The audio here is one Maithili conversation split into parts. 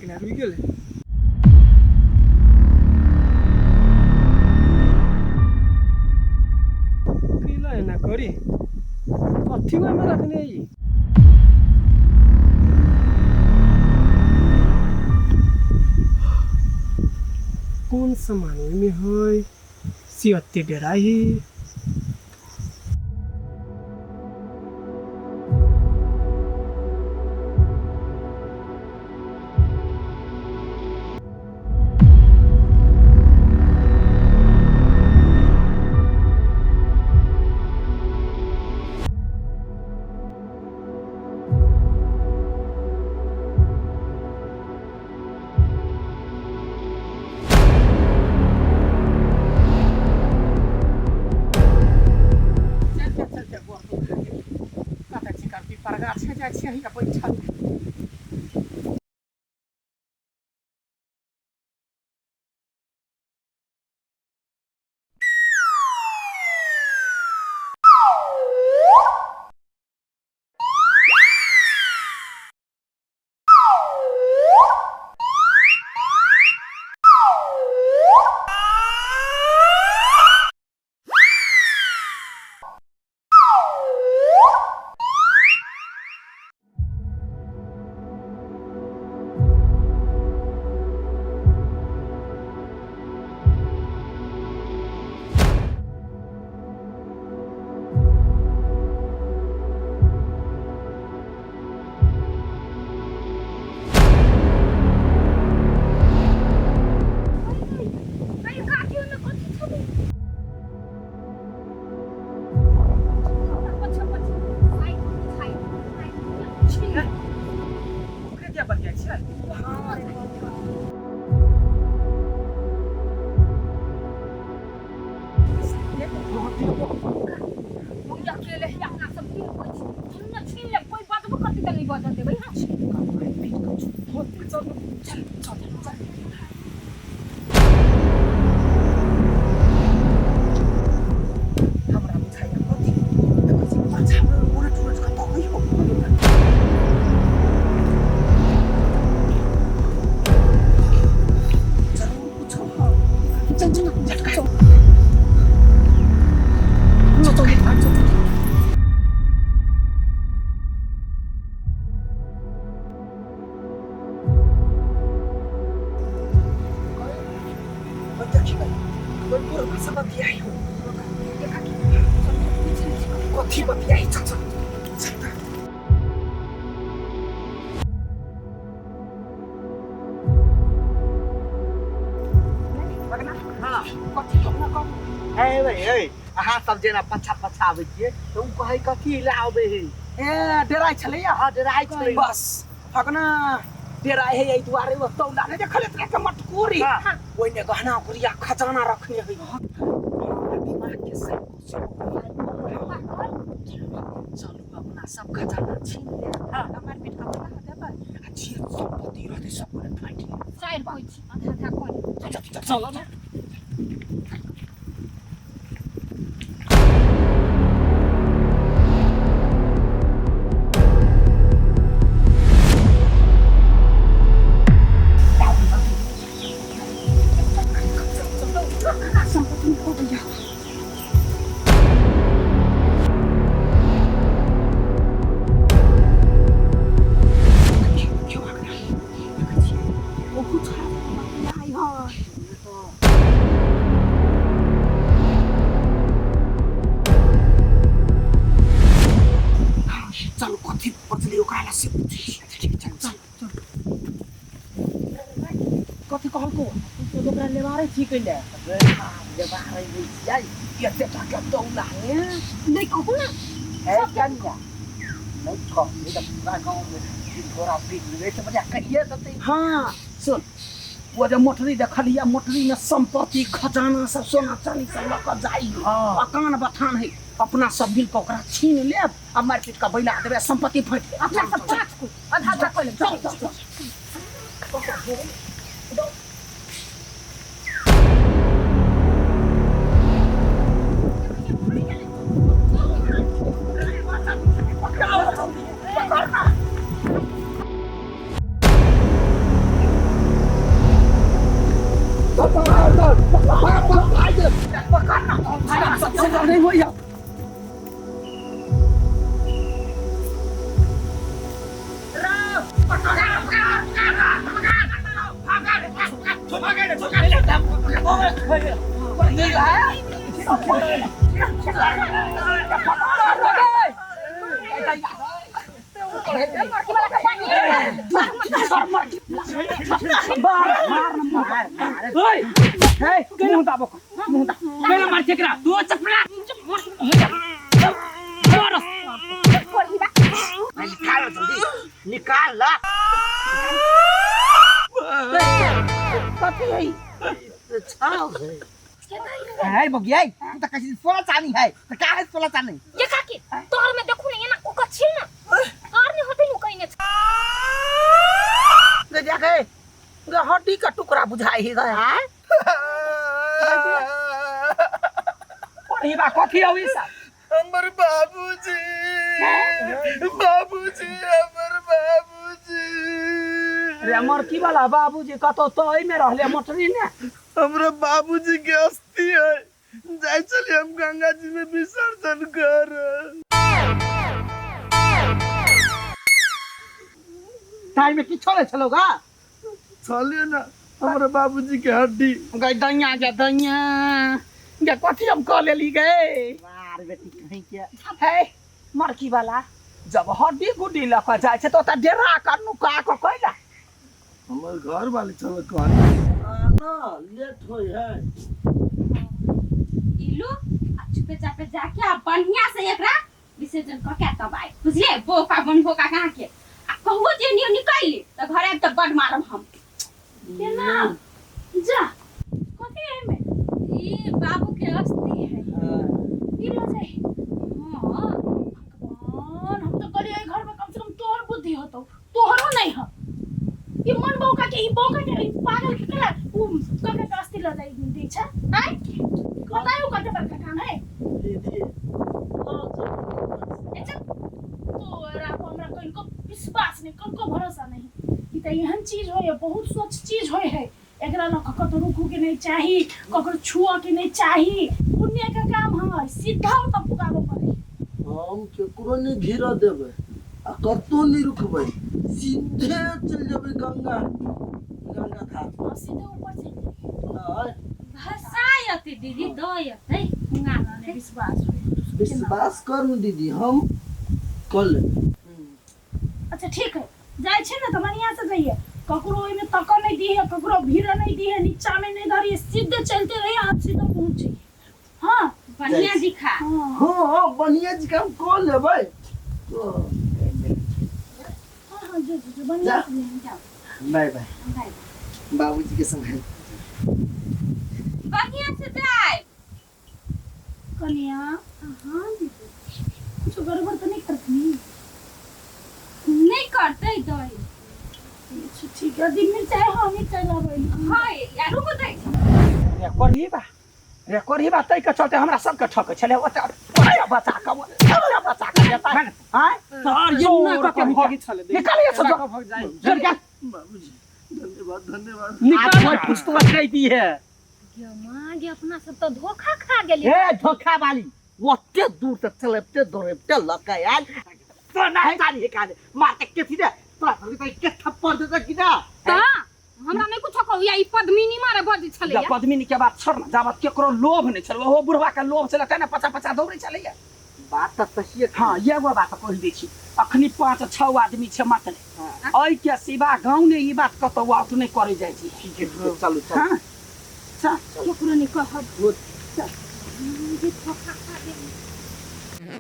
गेलै रुकि गेलै कैला एना करी कथी ओहिमे रखने ई कोन सामान ओहिमे है से ओते डेराइ है चल चल चल चल गोर दुखा गेल कतऽ छी करती परगाछे जाइ छियै हिया बैठल। ओकरे दिया बतियाइ छियै। अकेले ही अपना सब तीन कोई छी हम न छीन ले कोई बजबो करती त नहीं बजऽ देबै हाँ चल चल चल चल। हमरा बुझाइया कथी देखै छी पाछा उलट उलट कऽ तकै हो। जरूर पूछो। चल चल झटका चल चल चल। कथी बतियाही? चल चल चल। कथी कहू? हे भाई हे, अहाँ सब जेना पछा पछा आबै छियै तऽ ओ कहै कथी लए आबै है? ए डेराइ छलैया। हाँ, डेराइ छलै। बस फगना डेराइ है एहि दुआरे, ओ तौला नहि देखल इतना के मटकूरी। हाँ। ओहिमे गहना गुड़िया खजाना रखने है। हमरा दिमाग के सब कुछ चलू अपना सब खजाना छीन ले। हाँ। हमर पेट का बना देबै आ जे संपत्ति रहतै सब गोटे बाँटि लेब। चारि कोइ छी आधा आधा कऽ लेब। चल चल चल ना। संपत्ति हो गया। क्यों आ गया? बहुत खराब आई है। चलू, कथी बचलै ओकरा लए से पूछै छी। ठीक, चल चल चल। कथी कहलको? ओकरा लेबारे छी कैले लेबारे नै छियै। एते टाका दौला ने। नहि कहू ने। हे कन्या, नहि कहू तऽ पूरा गाँवमे घोड़ा पीट लेबै तऽ बढ़िया कहिए देतै। हाँ सुन, ओ जे मोटरी देखलियै, मोटरी में संपत्ति खजाना सब सोना चांदी सब लऽ कऽ जाइ। अकान बथान है। अपना सब मिल कऽ ओकरा छीन लेब आ मारि पीट कऽ बैला देबै आ संपत्ति फाटि लेब। अपना सब पाँच को आधा आधा कऽ लेब। चल चल चल। ओए हे मुंह दाबो मुंह दाबो केना मार केकरा तू चपला निकाल जल्दी निकाल ला कथी है छाव है है बगिया तू तो कैसे सोना चांदी है तो का है सोना चांदी ये काकी तोहर में देखू ने एना कोका छियै ना आर ने होतै नु कहिने ले जाके गे हड्डी का टुकड़ा बुझाई ही गए हैं पढ़ी बा कथी हौ ई सब हमर बाबूजी बाबूजी हमर बाबूजी रे मरकी वाला बाबूजी कतौ तो एहिमे रहले मोटरी ने हमरा बाबूजी के अस्थि है जाय चलिए हम गंगा जी में विसर्जन कर ताई में किछो नहीं छलो गा चलिए ना हमरा बाबूजी के हड्डी गई दैया गे दैया गे कथी हम कऽ लेली गे मार बेटी कहीं के हे मरकी वाला जब हड्डी गुड्डी लऽ कऽ जाइ छै तऽ ओतऽ डेरा कऽ नुका कऽ कैला हमर घर वाली चल कहनी ना लेट होई है इलू आ चुपे चापे जाके आ बढ़िया से एकरा विसर्जन क के तब आए बुझलिए बोका बन बोका कहाँ के आ कहू जे नियो निकल ले त घर आबि त बड मारब हम केना जा कथी है में ई बाबू के अस्थि है ई लो जाए हां भगवान हम तो कहलिए घर में कम से कम तोहर बुद्धि होतो तोहरो नहीं हो ई मन बौका के ई बौका के ई पागल के केना उ ककरा के अस्थि ल जाई दै छै आय बतायो कते बड़का काम है दीदी ए चल तोरा पर हमरा कनिको विश्वास नहीं कनिको भरोसा नहीं ई त एहन चीज होय है बहुत स्वच्छ चीज होय है एकरा ल कऽ कतौ रुकू के नहीं चाही ककरो छुअ के नहीं चाही पुण्य के काम है सीधा ओतऽ पुगाबऽ पड़े हम केकरो नहीं भीड़ देबै आ कतौ नहीं रुकबै सीधे चल जेबै गंगा गंगा घाट और सीधे ऊपर चलि आय, भसायते दीदी दयते हुआ नहीं विश्वास होय विश्वास करू दीदी हम कऽ लेबै अच्छा ठीक है जाइ छै ने तऽ बढ़िया से जाइए ककरो ओहिमे तकऽ नहीं दिहे ककरो भीड़ नहीं दिहे नीचा में नहीं धरिए सीधे चलते रहिए आप सीधे पहुँच जाइए हाँ बढ़िया दिखा हाँ हाँ हाँ बढ़िया जी हम कऽ लेबै तो हाँ हाँ जो जो जो बढ़िया से जाइए, जाओ बाय बाय बाय। बाबूजी के संभाल बढ़िया से जाए कन्या हाँ दीदी कुछ गड़बड़ तो नहीं करती नहीं करते दही अच्छा ठीक है दिन मिर्चाई हाँ मिर्चाई लाबै हाँ यार रुको दै रे करही बा रे करही बा ताहि के चलते हमरा सबके ठकै छलै ओते ओते बचा कऽ ओते बचा कऽ देता आँय सर ये ना कऽ के भगी छलै निकालिए सब भग जाए चल जा बाबूजी धन्यवाद धन्यवाद निकाल आज कुछ तो नहीं दी है गे माँ गे अपना सब तो धोखा खा गेली ए धोखा वाली ओते दूर तक चलेबते दौड़ेबते लऽ के आयल तोरा नहीं जानी है काने मार के के थी रे तोरा सबके तो के थप्पड़ देता कि ना ता हमरा नहीं कुछो कहू या ई पद्मिनी मारे बजै छलै जा पद्मिनी के बात छोड़ ना जाबत केकरो लोभ नहि छलै ओहो बुढ़वा के लोभ छलै तेने पचा पचा दौड़ै छलैया बात तऽ सही है हाँ एगो बात कहि दै छी अखनी पाँच छओ आदमी छै मतले एहि के सिवा गाँव ने ई बात कतौ आउट नहि करै जाइ छी ठीक है ठीक है, चलू चलू हाँ चल केकरो नहीं कहब जे धोखा खा गेली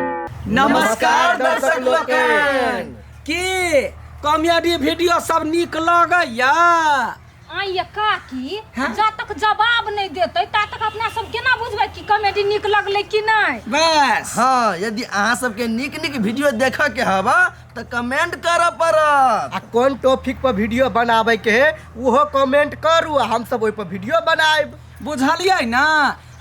नमस्कार दर्शक लोकनि की कॉमेडी वीडियो सब नीक लगैया आइ ये काकी जा तक जवाब नहीं देते ता तक अपना सब केना बुझबै कि कॉमेडी नीक लगलै कि नहीं बस हाँ यदि अहाँ सबके नीक नीक वीडियो देखऽ के हवा तऽ कमेंट करऽ पड़त आ कोन टॉपिक पर वीडियो बनावे के है उहो कमेंट करू आ हम सब ओहि पर वीडियो बनाएब बुझलियै ने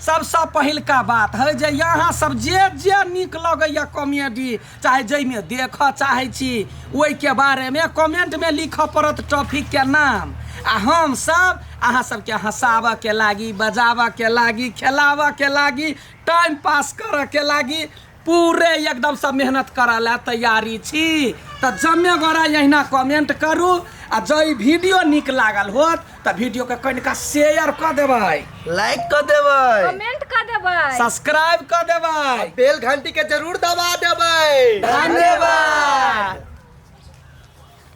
सबसँ पहिलका बात है जे यहाँ सब जे जे नीक लगैए कॉमेडी चाहे जाहिमे देखऽ चाहै छी ओहिके बारेमे कमेंटमे लिखऽ पड़त टॉपिकके नाम आ हमसब अहाँ सबके हँसाबऽके लागी बजाबऽके लागी खेलाबऽके लागी टाइम पास करऽके लागी पूरे एकदमसँ मेहनत करऽ लए तैयारी छी तऽ जमे गोरा एहिना कमेंट करू आ जँ ई वीडियो नीक लागल होत तऽ वीडियो के कनिका शेयर कऽ देबै, लाइक कऽ देबै, कमेंट कऽ देबै, सब्सक्राइब कऽ देबै, बेल घंटी के जरूर दबा देबै। धन्यवाद।